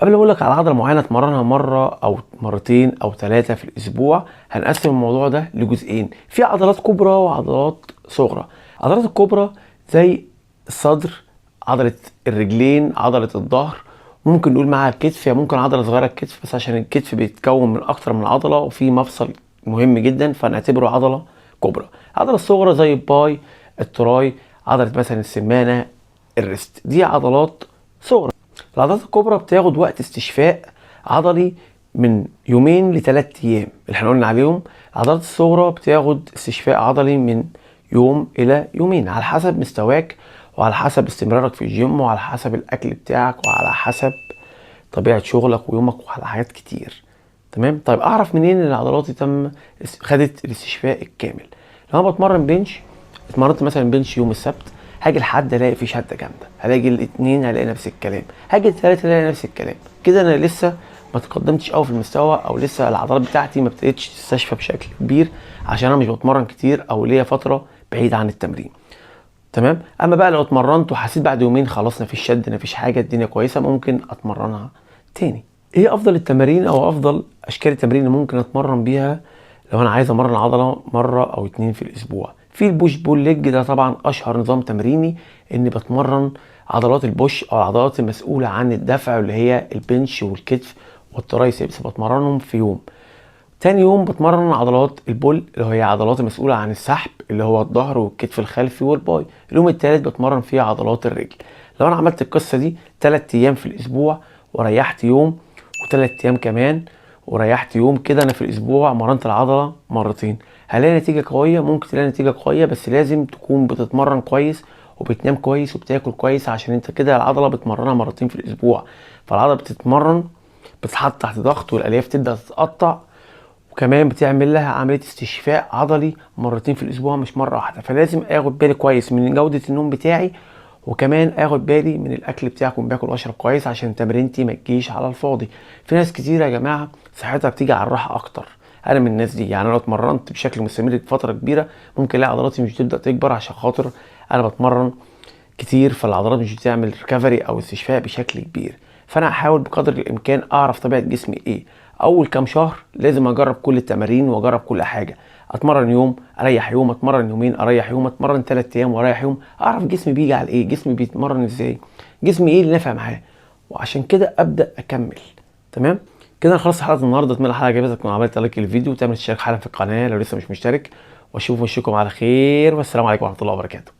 قبل ما اقول لك على عضلة معينة اتمرنها مرة او مرتين او 3 في الاسبوع، هنقسم الموضوع ده لجزئين. في عضلات كبرى وعضلات صغرى. العضلات الكبرى زي الصدر، عضلة الرجلين، عضلة الظهر، ممكن نقول معاها الكتف، يعني ممكن عضلة صغيرة الكتف، بس عشان الكتف بيتكون من اكتر من عضلة وفي مفصل مهم جدا فنعتبره عضلة كبرى. العضلة الصغرى زي ال bi، ال tri، عضلة مثلا السمانه، ال wrist، دي عضلات صغرى. العضلات الكبرى بتاخد وقت استشفاء عضلي من يومين ل3 ايام اللي احنا قلنا عليهم. العضلات الصغرى بتاخد استشفاء عضلي من يوم الى يومين، على حسب مستواك وعلى حسب استمرارك في الجيم وعلى حسب الاكل بتاعك وعلى حسب طبيعة شغلك ويومك وعلى حاجات كتير. تمام؟ طيب اعرف منين ان العضلات تم خدت الاستشفاء الكامل؟ لو انا بتمرن bench، اتمرنت مثلا bench يوم السبت، هاجي الحد الاقي في شده جامده، هلاقي الاثنين هلاقي نفس الكلام، هاجي الثلاث الاقي نفس الكلام. كده انا لسه ما تقدمتش قوي في المستوى، او لسه العضلات بتاعتي ما ابتدتش تستشفى بشكل كبير، عشان انا مش بتمرن كتير او ليا فترة بعيد عن التمرين. تمام؟ اما بقى لو اتمرنت وحسيت بعد يومين خلاص مفيش شد، مفيش حاجه، الدنيا كويسه، ممكن اتمرنها تاني. ايه افضل التمارين او افضل اشكال التمارين اللي ممكن اتمرن بيها لو انا عايز امرن عضلة مرة او 2 في الاسبوع؟ في ال push pull leg، ده طبعا اشهر نظام تمريني، اني بتمرن عضلات ال push او العضلات المسؤولة عن الدفع اللي هي ال bench والكتف وال triceps، بتمرنهم في يوم. تاني يوم بتمرن عضلات ال pull اللي هي عضلات المسؤولة عن السحب اللي هو الظهر والكتف الخلفي وال bi. اليوم التالت بتمرن فيه عضلات الرجل. لو انا عملت القصة دي 3 ايام في الاسبوع وريحت يوم، و3 ايام كمان وريحت يوم، كده انا في الاسبوع مرنت العضلة مرتين، هلاقي نتيجة قوية. ممكن تلاقي نتيجة قوية، بس لازم تكون بتتمرن كويس وبتنام كويس وبتاكل كويس، عشان انت كده العضلة بتمرنها مرتين في الاسبوع، فالعضلة بتتمرن، بتتحط تحت ضغط والالياف تبدأ تتقطع، وكمان بتعمل لها عملية استشفاء عضلي مرتين في الاسبوع مش مرة واحده. فلازم اخد بالي كويس من جوده النوم بتاعي، وكمان اخد بالي من الاكل بتاعي، اكون باكل واشرب كويس عشان تمرينتي ما تجيش على الفاضي. في ناس كتير يا جماعة صحتها بتيجي على الراحة اكتر، انا من الناس دي. يعني انا لو اتمرنت بشكل مستمر لفترة كبيرة ممكن الاقي عضلاتي مش بتبدا تكبر، عشان خاطر انا بتمرن كتير، فالعضلات مش بتعمل recovery او استشفاء بشكل كبير. فانا احاول بقدر الامكان اعرف طبيعة جسمي ايه. اول كام شهر لازم اجرب كل التمارين واجرب كل حاجه، اتمرن يوم اريح يوم، اتمرن يومين اريح يوم، اتمرن 3 ايام واريح يوم، اعرف جسمي بيجي على ايه، جسمي بيتمرن ازاي، جسمي ايه اللي نافع معاه، وعشان كده ابدا اكمل. تمام كده انا خلصت حلقة النهارده. اتمنى الحلقة عجبتك، تكون عملت like للفيديو وتعمل اشتراك حالا في القناة لو لسه مش مشترك، واشوف وشكم على خير، والسلام عليكم ورحمة الله وبركاته.